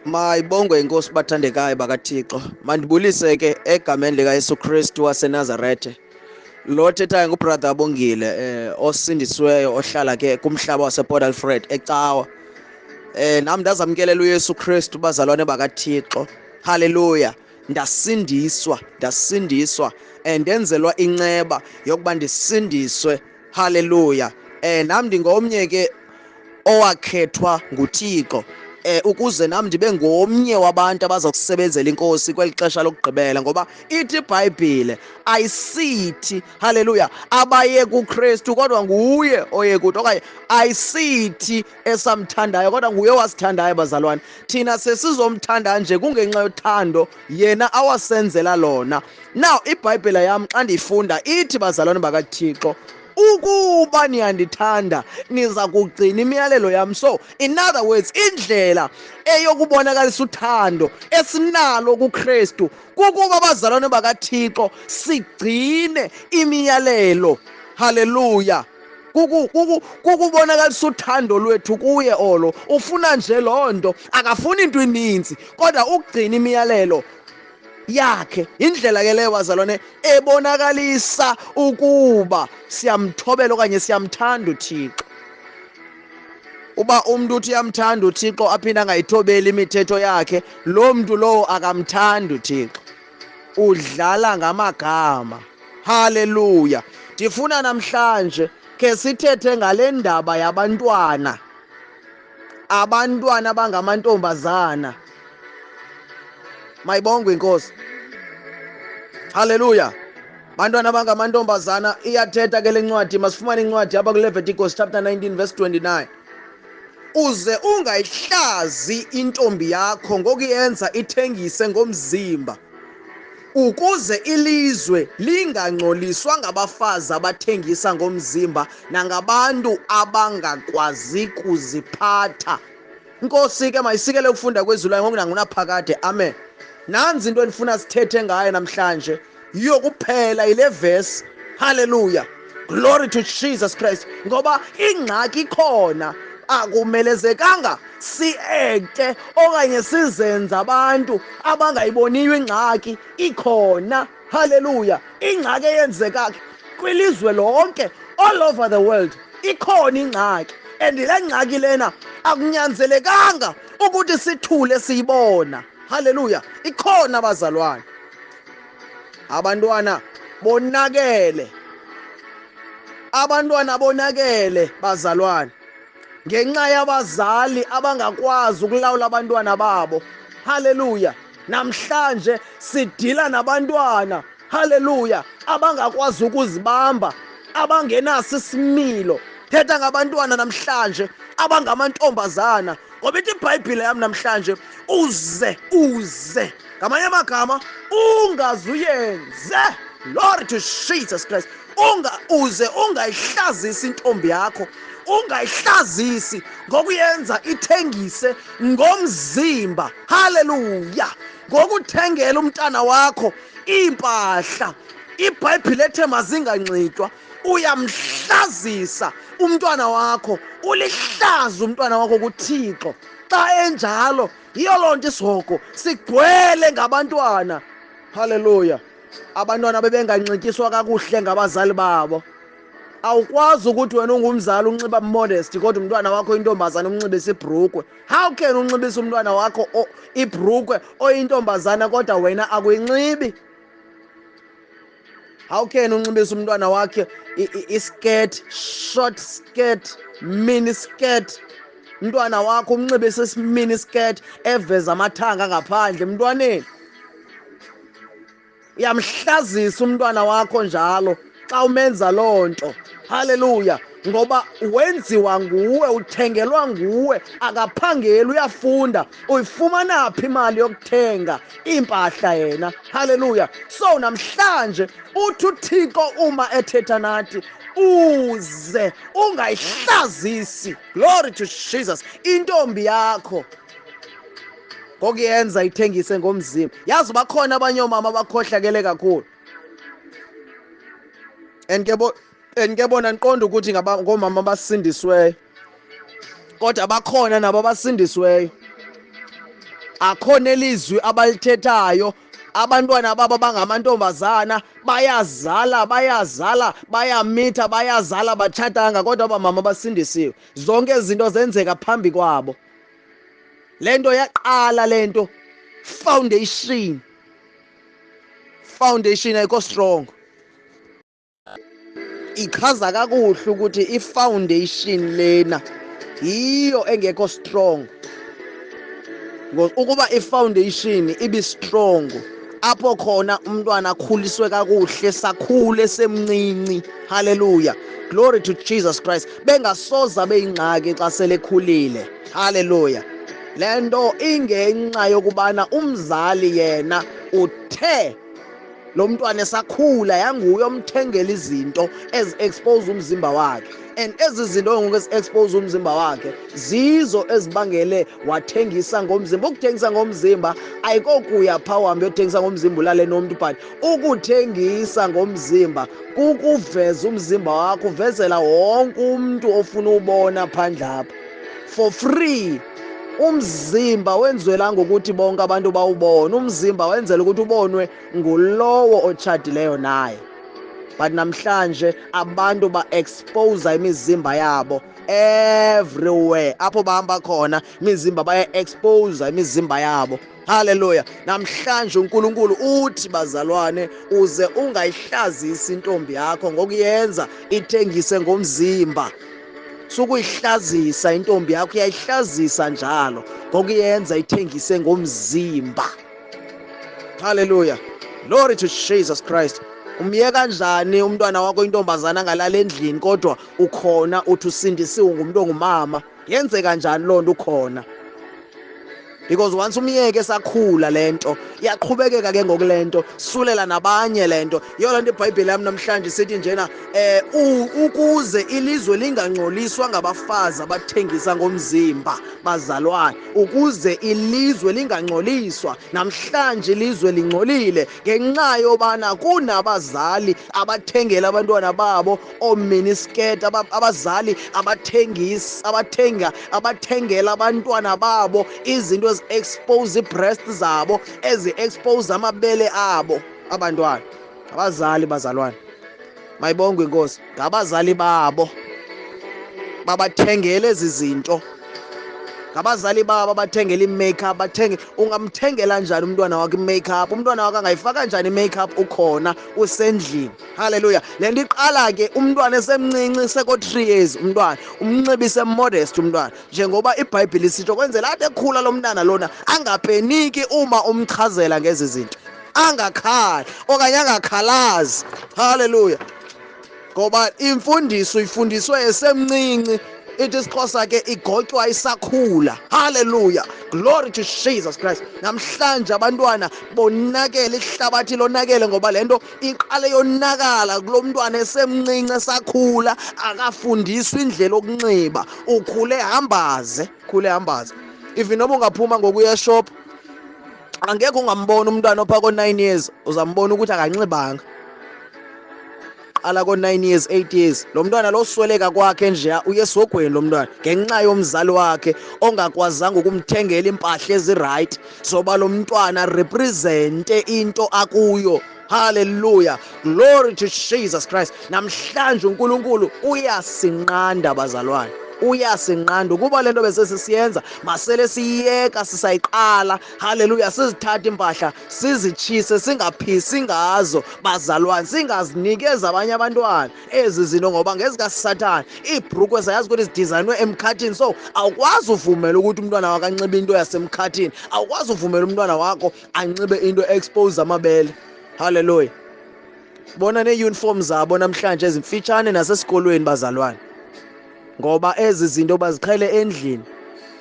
Mayibongwe inkosi bathandekayo bakaThixo. Mandibulise ke egameni likaYesu Kristu waseNazarethe. Lo thethayo nguBrother Abongile osindisiweyo ohlala ke kumhlaba wasePort Alfred eCawa. Nam ndazamkelela uYesu Kristu bazalwane bakaThixo. Haleluya. Ndasindiswa, ndasindiswa ndenzelwa inceba yokuba ndisindiswe. Haleluya. Nam ndingomnye ke owakhethwa nguThixo ukuze nam ndibe ngomnye wabantu abaza kusebenzela inkosi kweli xesha lokugqibela, ngoba ithi iBhayibhile ayisithi, haleluya, abaye kuKristu kodwa nguye oye kuthi, okanye ayisithi esamthandayo kodwa nguye owasithandayo. Bazalwane, thina sesizomthanda nje kungenxa yothando yena awasenzela lona. Now iBhayibhile yam xa ndiyifunda ithi, bazalwane bakaThixo, ukuba niyandithanda niza kugcina imiyalelo yam. So in other words, indlela eyokubonakalisa uthando esinalo kuKristu kukuba, bazalwane bakaThixo, sigcine imiyalelo. Haleluya. Kukubonakalisa uthando lwethu kuye olo. Ufuna nje loo nto, akafuni into ininzi, kodwa ukugcina imiyalelo yakhe. Indlela ke leyo, bazalwane, ebonakalisa ukuba siyamthobela okanye siyamthanda uThixo. Uba umntu uthi uyamthanda uThixo aphinde angayithobeli imithetho yakhe, loo mntu lowo akamthandi uThixo, udlala ngamagama. Haleluya. Ndifuna namhlanje ke sithethe ngale ndaba yabantwana, abantwana abangamantombazana. Mayibongwe inkosi. Haleluya. Bantwana abangamantombazana, iyathetha ke le ncwadi. Masifumane incwadi apha kuLeviticus chapter 19 verse 29. Uze ungayihlazi intombi yakho ngokuyenza ithengise ngomzimba, ukuze ilizwe lingangcoliswa ngabafazi abathengisa ngomzimba nangabantu abangakwazi kuziphatha. Inkosi ke mayisikele ukufunda kwezulu layo ngokunangunaphakade. Amen. Nanzi into endifuna sithethe ngayo namhlanje, yiyo kuphela yile verse. Haleluya. Glory to Jesus Christ. Ngoba ingxaki ikhona, akumelezekanga si-ekte okanye sizenze abantu abangayiboniyo ingxaki ikhona. Haleluya. Ingxaki eyenzeka kwilizwe lonke, all over the world, ikhona ingxaki. And le ngxaki lena akunyanzelekanga ukuthi sithule siyibona. Haleluya. Ikhona, bazalwane. Abantwana bonakele, abantwana bonakele, bazalwane, ngenxa yabazali abangakwazi ukulawula abantwana babo. Haleluya. Namhlanje sidila nabantwana, haleluya, abangakwazi ukuzibamba, abangenaso isimilo. Thetha ngabantwana namhlanje abangamantombazana, ngoba ithi iBhayibhile yam namhlanje, uze ngamanye amagama ungazuyenze, Lord to Jesus Christ, unga uze ungayihlazisi intombi yakho, ungayihlazisi ngokuyenza ithengise ngomzimba. Haleluya. Ngokuthengela umntana wakho iimpahla iBhayibhile ethe mazinganxitywa, uyamhlazisa umntwana wakho, ulihlaza umntwana wakho kuThixo xa enjalo. Yiyo loo nto isihogo sigcwele ngabantwana, haleluya, abantwana bebenganxityiswa kakuhle ngabazali babo. Awukwazi ukuthi wena ungumzali unxiba modest, kodwa umntwana wakho intombazana umnxibisa ibhrukwe. How can unxibisa umntwana wakho ibhrukwe oyintombazana kodwa wena akuyinxibi? How can unxibisa umntwana wakhe iskirt, short skirt, mini skirt? Umntwana wakho umnxibisa isimini skirt eveza amathanga ngaphandle emntwaneni. Uyamhlazisa umntwana wakho njalo xa umenza loo nto. Haleluya. Ngoba wenziwa nguwe, uthengelwa nguwe, akaphangeli, uyafunda, uyifumana phi imali yokuthenga iimpahla yena? Haleluya. So namhlanje uthi uThixo uma ethetha nathi, uze ungayihlazisi, glory to Jesus, intombi yakho ngokuyenza ithengise ngomzimba. Yazi bakhona abanye oomama abakhohlakele kakhulu, and ke bo and ke bona ndiqonda ukuthi ngoomama abasindisiweyo, kodwa bakhona nabo abasindisiweyo. Akho nelizwi abalithethayo. Abantwana babo bangamantombazana bayazala, bayazala, bayamitha, bayazala, batshatanga, kodwa abamama basindisiwe. Zonke ezi zinto zenzeka phambi kwabo. Le nto yaqala, le nto foundation, foundation ayikho strong. Ichaza kakuhle ukuthi i-foundation lena yiyo engekho strong. Ukuba i-foundation ibi strong, apho khona umntwana akhuliswe kakuhle, sakhule semncinci, hallelujah, glory to Jesus Christ, bengasoza beyingxaki xa selekhulile, hallelujah. Le nto ingenxa yokubana umzali yena uthe lo mntwana esakhula yanguye omthengela izinto ezi-expose umzimba wakhe, and ezi zinto ngoku ezi-expose umzimba wakhe zizo ezibangele wathengisa ngomzimba. Ukuthengisa ngomzimba ayikokuya phaa uhambe uyothengisa ngomzimba ulale nomntu, but ukuthengisa ngomzimba kukuveza umzimba wakho, uvezela wonke umntu ofuna ubona phandle apha for free. Umzimba wenziwelanga ukuthi bonke abantu bawubone, umzimba wenzela ukuthi ubonwe ngulowo otshatileyo naye. But namhlanje abantu ba-expose imizimba yabo everywhere, apho bahamba khona imizimba baya-expose imizimba yabo. Hallelujah. Namhlanje uNkulunkulu uthi bazalwane, uze ungayihlazisi intombi yakho ngokuyenza ithengise ngomzimba. Sukuyihlazisa intombi yakho, uyayihlazisa njalo ngokuyenza ithengise ngomzimba. Hallelujah. Glory to Jesus Christ. Umyeka kanjani umntwana wakho intombazana angalala endlini kodwa ukhona uthi usindisiwe ngumuntu ongumama? Yenzeka kanjani loo nto ukhona? Because once umyeke esakhula lento iyaqhubekeka ke ngoku lento, sulela nabanye lento. Yiyo lento iBhayibheli yami namhlanje sithi njena ukuze ilizwe lingangcoliswa ngabafazi abathengisa ngomzimba, bazalwane, ukuze ilizwe lingangcoliswa. Namhlanje ilizwe lingcolile ngenxa yobana kunabazali abathengela abantwana babo oominiskirt, abazali abathengisa, abathenga, abathengela abantwana babo izinto ezi-expose ii-breast zabo, ezi-expose amabele abo abantwana. Abazali, bazalwane, mayibongwe inkosi, ngabazali babo babathengele ezi zinto. Ngabazali babo abathengela i-makeup, bathenge. Ungamthengela njani umntwana wakho i-makeup? Umntwana wakho angayifaka njani i-makeup ukhona usendlini? Hallelujah. Le nto iqala ke umntwana esemncinci, seko 3 years umntwana, umnxibise modest umntwana, njengoba iBhayibhile isitsho, kwenzela athi ekhula lo mntana lona angapeniki uma umchazela ngezi zinto, angakhali okanye angakhalazi. Hallelujah. Ngoba imfundiso uyifundiswe esemncinci, ithi isiXhosa ke igotywa isakhula. Hallelujah. Glory to Jesus Christ. Namhlanje abantwana bonakele, ihlabathi lonakele ngoba le nto iqale yonakala kulo mntwana esemncinci esakhula, akafundiswa indlela yokunxiba, ukhule hambaze, ukhule hambaze. Even noba ungaphuma ngokuya eshop, angekhe ungambona umntwana opha ko-9 years, uzambona ukuthi akanxibanga. Qala ko-9 years, 8 years, lo mntwana lo sweleka kwakhe nje uye esihogweni lo mntwana ngenxa yomzali wakhe ongakwazanga ukumthengela iimpahla ezirayithi zoba lo mntwana represente into akuyo. Hallelujah. Glory to Jesus Christ. Namhlanje uNkulunkulu uyasinqanda bazalwane, uyasinqanda ukuba le nto besesisiyenza masele siyiyeka, sisayiqala. Hallelujah. Sizithathe iimpahla sizitshise, singaphisi ngazo bazalwane, singazinikezi abanye abantwana ezi zinto ngoba ngezikaSathane. Iibhrukhwe sayazi ukuthi zidizayinwe emkhathini, so awukwazi uvumela ukuthi umntwana wakho anxibe into yasemkhathini, awukwazi uvumela umntwana wakho anxibe into expose amabele. Hallelujah. Bona nee-uniform zabo namhlanje ezimfitshane nasesikolweni bazalwane, ngoba ezi zinto baziqhele endlini.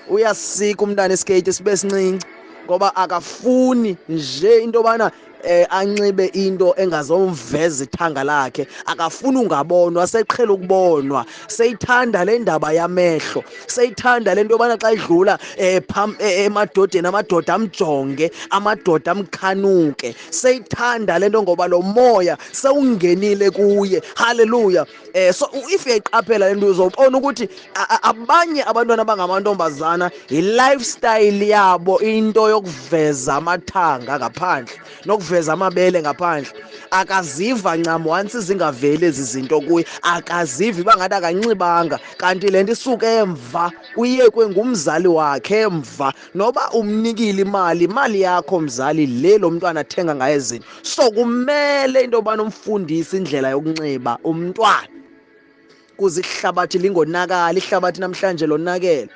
Uyasika umntana isikeyiti sibe sincinci ngoba akafuni nje into yobana anxibe into engazomveza ithanga lakhe. Akafuni ungabonwa, seqhela ukubonwa, seyithanda le ndaba yamehlo, seyithanda le nto yobana xa idlula emadodeni, amadoda amjonge, amadoda amkhanuke. Seyithanda le nto ngoba lo moya sewungenile kuye. Haleluya. So if uyayiqaphela le nto, uzobona ukuthi abanye abantwana abangamantombazana yi-lifestyle yabo into yokuveza amathanga ngaphandle nokuveza amabele ngaphandle. Akaziva ncam once zingaveli ezi zinto kuye, akazivi uba ngathi akanxibanga, kanti le nto isuke emva, uyekwe ngumzali wakhe emva. Noba umnikile imali, imali yakho mzali le lo mntwana athenga ngayo izinto. So kumele into yobana umfundise indlela yokunxiba umntwana, kuze ihlabathi lingonakali. Ihlabathi namhlanje lonakele,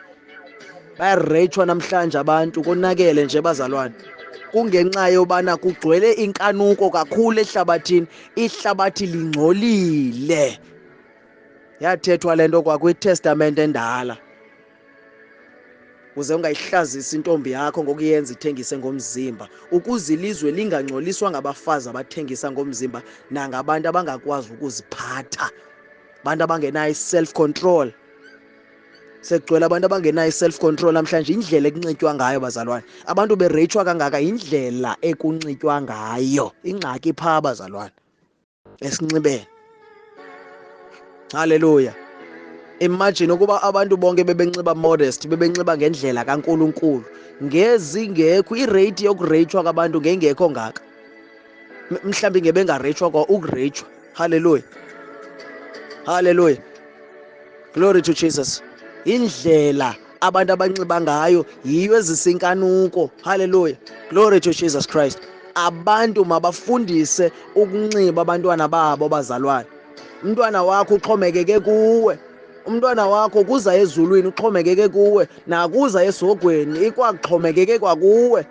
bayareyitshwa namhlanje abantu, konakele nje bazalwane, kungenxa yobana kugcwele inkanuko kakhulu ehlabathini. Ihlabathi lingcolile. Yathethwa le nto kwakwitestamente endala, uze ungayihlazisi intombi yakho ngokuyenza ithengise ngomzimba, ukuze ilizwe lingangcoliswa ngabafazi abathengisa ngomzimba nangabantu abangakwazi ukuziphatha, abantu abangenayo i-self control. Sekugcwele abantu abangenayo i-self control namhlanje. Indlela ekunxitywa ngayo bazalwane, abantu bereyitshwa kangaka yindlela ekunxitywa ngayo. Ingxaki phaa bazalwane esinxibeni. Haleluya. Imagine ukuba abantu bonke bebenxiba modest, bebenxiba ngendlela kaNkulunkulu, ngezingekho irate yokureyitshwa kwabantu ngengekho ngaka. Mhlawumbi ngebengareyitshwa kwa ukureyitshwa. Haleluya. Haleluya. Glory to Jesus. Indlela abantu abanxiba ngayo yiyo ezisa inkanuko. Haleluya. Glory to Jesus Christ. Abantu mabafundise ukunxiba abantwana babo bazalwane. Umntwana wakho uxhomekeke kuwe. Umntwana wakho kuza ezulwini uxhomekeke kuwe, nakuza esihogweni ikwaxhomekeke kwakuwe.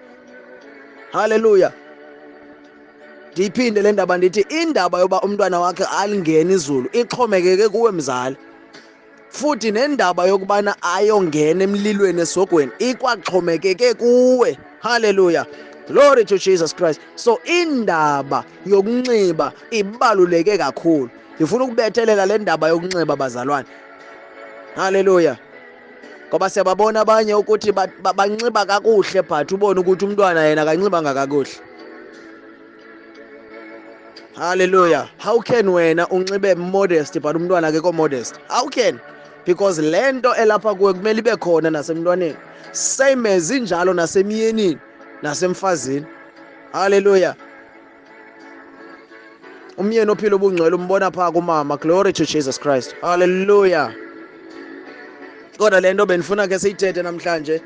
Haleluya. Ndiyiphinde le ndaba, ndithi indaba yoba umntwana wakhe alingene izulu ixhomekeke kuwe mzali. Futhi nendaba yokubana ayongena emlilweni esihogweni ikwaxhomekeke kuwe. Haleluya. Glory to Jesus Christ. So indaba yokunxiba ibaluleke kakhulu. Ndifuna ukubethelela le ndaba yokunxiba bazalwane. Haleluya. Ngoba siyababona abanye ukuthi banxiba kakuhle, but ubone ukuthi umntwana yena akanxibanga kakuhle. Hallelujah. How can wena unxibe modest but umntwana akekho modest? How can? Because le nto elapha kuwe kumele ibe khona nasemntwaneni. Same as injalo nasemyenini nasemfazini. Hallelujah. Umyeni ophila ubungcwele umbona phaa kumama. Glory to Jesus Christ. Hallelujah. Kodwa le nto bendifuna ke siyithethe namhlanje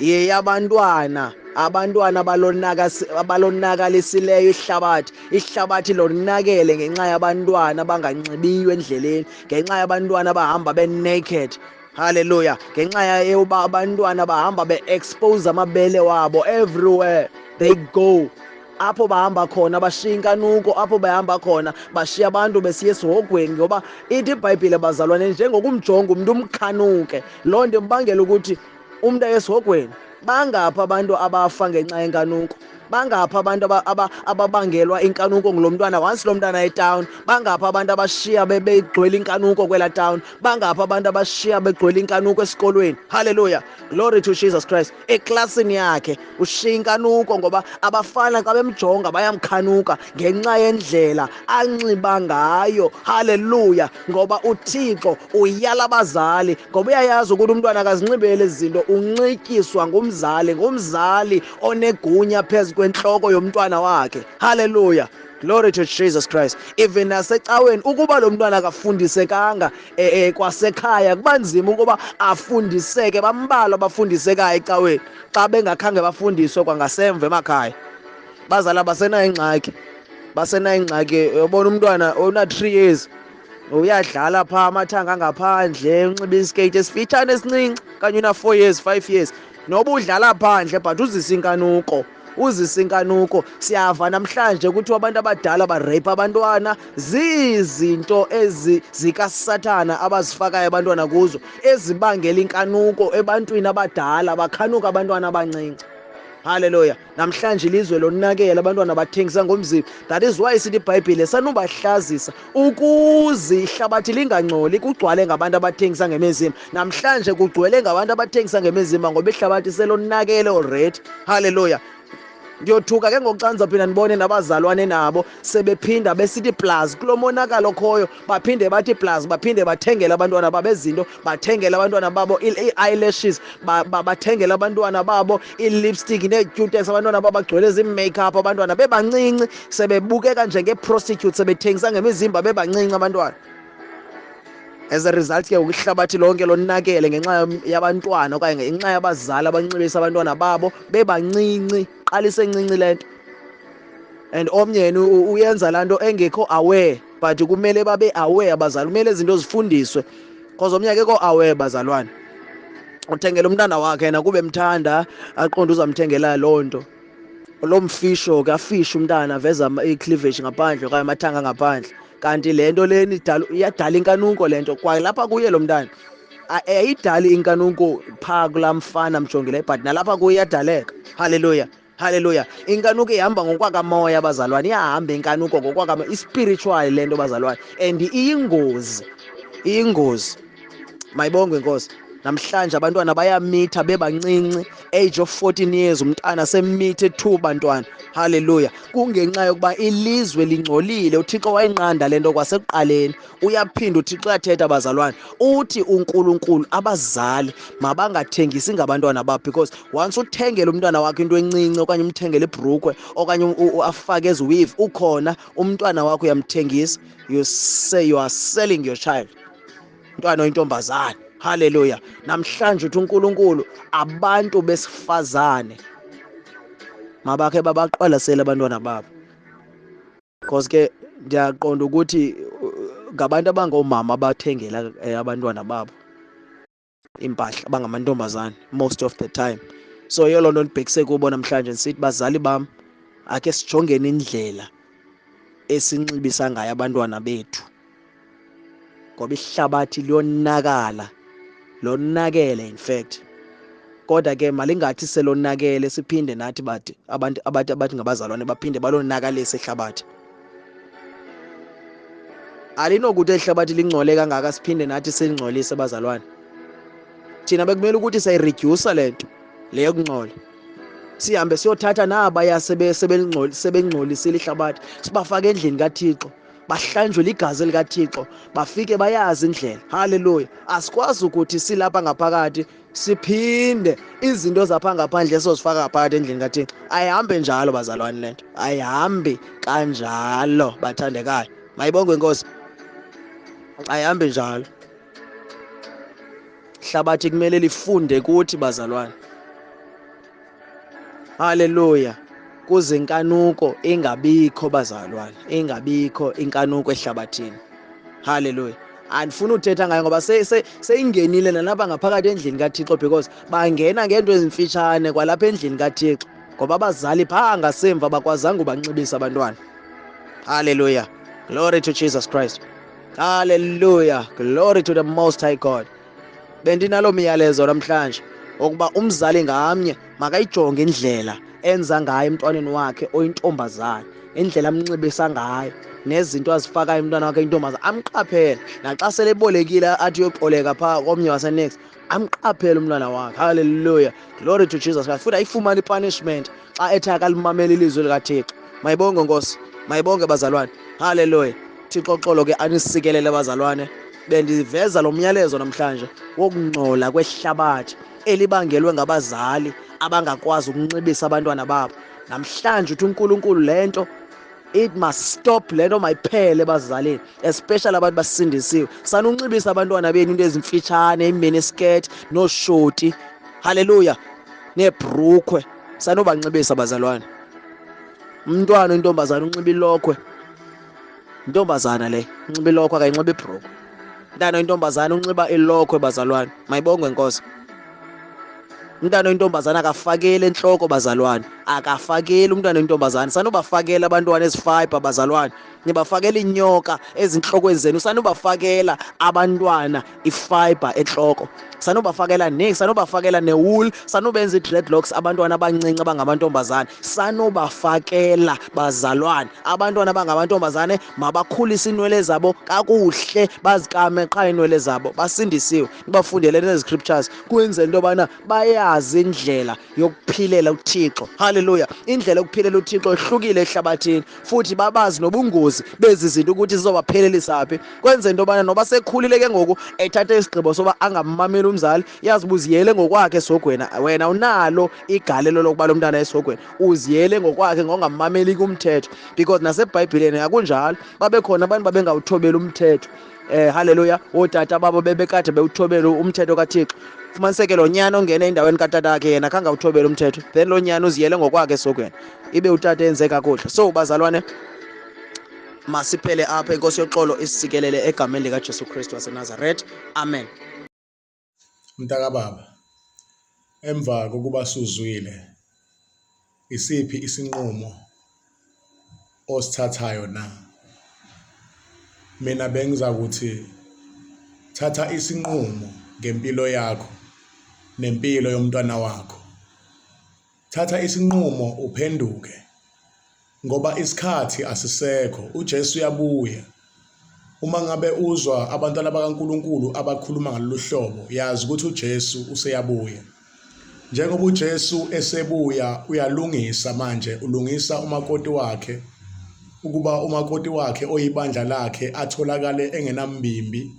yeyabantwana, abantwana abalonakalisileyo ihlabathi. Ihlabathi lonakele ngenxa yabantwana abanganxibiyo endleleni, ngenxa yabantwana abahamba be-naked. Hallelujah. Ngenxa yoba abantwana bahamba be-expose amabele wabo everywhere they go. Apho bahamba khona bashiya inkanuko, apho bahamba khona bashiya abantu besiya esihogweni. Ngoba ithi iBhayibhile bazalwane, njengokumjonga umntu umkhanuke, loo nto imbangela ukuthi umntu aye esihogweni. Bangaphi abantu abafa ngenxa yenkanuko? Bangaphi abantu ababangelwa inkanuko ngulo mntwana once lo mntwana etown? Bangaphi abantu abashiya begcwele inkanuko kwela town? Bangaphi abantu abashiya begcwele inkanuko esikolweni? Hallelujah. Glory to Jesus Christ. Eklasini yakhe ushiya inkanuko ngoba abafana xa bemjonga bayamkhanuka ngenxa yendlela anxiba ngayo. Hallelujah. Ngoba uThixo uyala abazali, ngoba uyayazi ukuthi umntwana akazinxibeli ezi zinto, unxityiswa ngumzali, ngumzali onegunya phezu kwentloko yomntwana wakhe. Hallelujah. Glory to Jesus Christ. Even nasecaweni ukuba lo mntwana akafundisekanga kwasekhaya, kuba nzima ukuba afundiseke. Bambalwa abafundisekayo ecaweni xa bengakhange bafundiswe kwangasemva emakhaya. Bazali abasenayo ingxaki, basenayo ingxaki. Ubona umntwana ona 3 years uyadlala phaa, amathanga angaphandle, unxiba isikeyiti esifitshane esincinci, okanye una 4 years, 5 years, noba udlala phandle but uzisa inkanuko, uzisa inkanuko. Siyava namhlanje kuthiwa abantu abadala bareyipha abantwana. Zizinto ezi zikaSathana abazifakayo abantwana kuzo, ezibangela inkanuko ebantwini abadala, bakhanuka abantwana abancinci. Haleluya. Namhlanje ilizwe lonakele, abantwana bathengisa ngomzimba. That is why sithi iBhayibhile sanubahlazisa ukuze ihlabathi lingangcoli, kugcwale ngabantu abathengisa ngemizimba. Namhlanje kugcwele ngabantu abathengisa ngemizimba ngoba ihlabathi selonakele already. Haleluya. Ndiyothuka ke ngoku xa ndizawuphinda ndibone nabazalwane nabo sebephinda besithi plus kulo monakalo okhoyo, baphinde bathi plus, baphinde bathengele abantwana babo ezinto, bathengele abantwana babo ii-eyelashes, bathengele abantwana babo ii-lipstick nee-cutex, abantwana babo bagcwele zii-makeup, abantwana bebancinci sebebukeka njengee-prostitute, sebethengisa ngemizimba bebancinci abantwana. As a result ke ngoku ihlabathi lonke lonakele ngenxa yabantwana okanye ngenxa yabazali abanxibisa abantwana babo bebancinci. Qalise encinci le nto, and omnye yena uyenza laa nto engekho aware, but kumele babe aware abazali, kumele izinto zifundiswe, because omnye akekho aware bazalwane. Uthengela umntana wakhe yena kube mthanda, aqonde uzamthengela loo nto, loo mfisho ke afishe umntana, aveza i-cleavage ngaphandle okanye amathanga ngaphandle, kanti le nto lena iyadala inkanuko le nto kwalapha kuye lo mntana. Ayidali inkanuko phaa kulaa mfana mjongileyo, but nalapha kuye iyadaleka. Haleluya, haleluya. Inkanuko ihamba ngokwakamoya bazalwane, iyahamba inkanuko ngokwakamoya, i-spiritual le nto bazalwane, and iyingozi, iyingozi. Mayibongwe inkosi. Namhlanje abantwana bayamitha bebancinci, age of 14 years umntana semithe 2 bantwana. Haleluya. Kungenxa yokuba ilizwe lingcolile. UThixo wayinqanda le nto kwasekuqaleni. Uyaphinda uThixo uyathetha bazalwane, uthi uNkulunkulu abazali mabangathengisi ngabantwana babo, because once uthengele umntwana wakho into encinci okanye umthengele ibhrukhwe okanye afake ezi weave, ukhona umntwana wakho uyamthengisa. You say you are selling your child, umntwana oyintombazana. Haleluya. Namhlanje uthi uNkulunkulu abantu besifazane mabakhe babaqwalasele abantwana babo, because ke ndiyaqonda ukuthi ngabantu abangoomama abathengela abantwana babo iimpahla abangamantombazane most of the time. So yiyo loo nto ndibhekise kubo namhlanje ndisithi, bazali bam, akhe sijongeni indlela esinxibisa ngayo abantwana bethu, ngoba ihlabathi liyonakala, lonakele in fact. Kodwa ke malingathi selonakele siphinde nathi bathi abantu abathi ngabazalwane baphinde balonakalise ihlabathi. Alinokuthi ihlabathi lingcole kangaka siphinde nathi silingcolise bazalwane. Thina bekumele ukuthi siyayireduce le nto le yokungcola, sihambe siyothatha nabaya sebengcolisile ihlabathi, sibafake endlini kaThixo, bahlanjwe ligazi likaThixo, bafike bayazi indlela. Haleluya. Asikwazi ukuthi silapha ngaphakathi siphinde izinto zapha ngaphandle sozifaka ngaphakathi endlini kaThixo. Ayihambi njalo bazalwane le nto, ayihambi kanjalo bathandekayo. Mayibongwe inkosi, ayihambi njalo. Ihlabathi kumele lifunde kuthi bazalwane. Haleluya. Kuze inkanuko ingabikho bazalwane, ingabikho inkanuko ehlabathini. Haleluya. Andifuni uthetha ngayo ngoba seyingenile nalapha ngaphakathi endlini kaThixo, because bangena ngeento ezimfitshane kwalapha endlini kaThixo, ngoba abazali phaa ngasemva bakwazanga ubanxibisa abantwana. Haleluya. Glory to Jesus Christ. Haleluya. Glory to the Most High God. Bendinalo myalezo namhlanje ukuba umzali ngamnye makayijonge indlela enza ngayo emntwaneni wakhe oyintombazana, indlela amnxibisa ngayo nezinto azifakayo emntwana wakhe oyintombazana, amqaphele. Naxa sele ebolekile athi uyoxoleka phaa komnye wasenext, amqaphele umntwana wakhe. Haleluya. Glory to Jesus Christ. Futhi ayifumane ipunishment xa ethe akalimameli ilizwi likaThixo. Mayibonge Nkosi, mayibonge bazalwane. Haleluya. Thixo xolo ke anisikelele bazalwane. Bendiveza lo myalezo namhlanje wokungcola kwehlabathi elibangelwe ngabazali abangakwazi ukunxibisa abantwana babo. Namhlanje uthi uNkulunkulu le nto it must stop, le nto mayiphele ebazalini, especially abantu basindisiwe. Sanunxibisa abantwana benu into ezimfitshane, iminiskirt nooshoti, haleluya, neebhrukhwe. Sanobanxibisa bazalwane. Umntwana oyintombazana unxiba ilokhwe, intombazana le unxiba ilokhwe, akayinxiba ibhrukhwe. Umntana oyintombazana unxiba ilokhwe bazalwane. Mayibongwe inkosi. Umntana oyintombazana akafakeli entloko, bazalwane, akafakeli umntana oyintombazana. Sanubafakela abantwana ezifayibha, bazalwane, nibafakela iinyoka ezintlokweni zenu. Sanubafakela abantwana ifayibha entloko, sanubafakela nix, sanubafakela newool, sanubenza ii-dreadlocks abantwana abancinci abangamantombazana. Sanubafakela, bazalwane, abantwana abangamantombazane mabakhulise iinwele zabo kakuhle, bazikame qha iinwele zabo, basindisiwe. Nibafundele nezi-scriptures kwenzela into yobana bayazi indlela yokuphilela uThixo. Haleluya! Indlela yokuphilela uThixo ihlukile ehlabathini, futhi babazi nobungozi bezi zinto ukuthi zizobaphelelisa phi. Kwenzela into yobana noba sekhulile ke ngoku ethathe isigqibo soba angammameli umzali, yazi uba uziyele ngokwakhe esihogweni. Wena unalo igalelo lokuba lo mntana esihogweni, uziyele ngokwakhe ngongammameli kumthetho, because naseBhayibhileni akunjalo, babekhona abantu babengawuthobeli umthetho. Haleluya, ootata babo bebekade bewuthobela umthetho kaThixo. Fumaniseke lo nyana ongena endaweni katata wakhe yena khange awuthobele umthetho, then lo nyana uziyele ngokwakhe esogweni, ibe utata enze kakuhle. So bazalwane, masiphele apha. Inkosi yoxolo isisikelele egameni likaJesu Kristu waseNazaretha, amen. Mntakababa, emva kokuba suzwile, isiphi isinqumo osithathayo na? Mina bengizakuthi thatha isinqumo ngempilo yakho nempilo yomntwana wakho. Thatha isinqumo uphenduke ngoba isikhathi asisekho, uJesu uyabuya. Uma ngabe uzwa abantwana bakaNkulunkulu abakhuluma ngalolu hlobo, yazi ukuthi uJesu useyabuya. Njengoba uJesu esebuya uyalungisa manje, ulungisa umakoti wakhe ukuba umakoti wakhe oyibandla lakhe atholakale engenambimbi,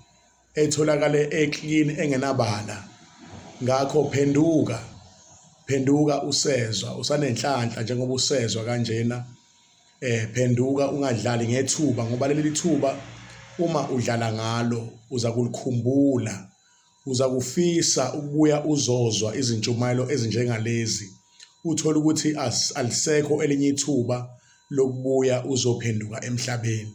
etholakale eclean engenabala. Ngakho phenduka, phenduka usezwa, usanenhlanhla njengoba usezwa kanjena. Phenduka ungadlali ngethuba ngoba leli thuba uma udlala ngalo uza kulikhumbula, uza kufisa ukubuya uzozwa izintshumayelo ezinjengalezi, uthole ukuthi alisekho elinye ithuba lokubuya uzophenduka emhlabeni.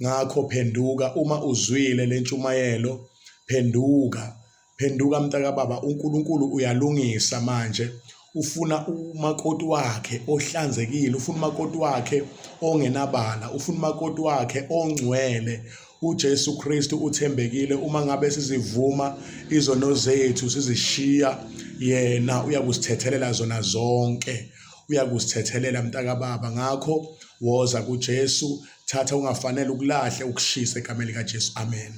Ngakho phenduka uma uzwile le ntshumayelo, phenduka. Phenduka mntakababa, uNkulunkulu uyalungisa manje. Ufuna umakoti wakhe ohlanzekile, ufuna umakoti wakhe ongenabala, ufuna umakoti wakhe ongcwele. UJesu Kristu uthembekile, uma ngabe sizivuma izono zethu sizishiya, yena uyakusithethelela zona zonke. Uyakusithethelela mntakababa. Ngakho woza kuJesu, thatha ungafanele ukulahle ukushise egameni likaJesu. Amen.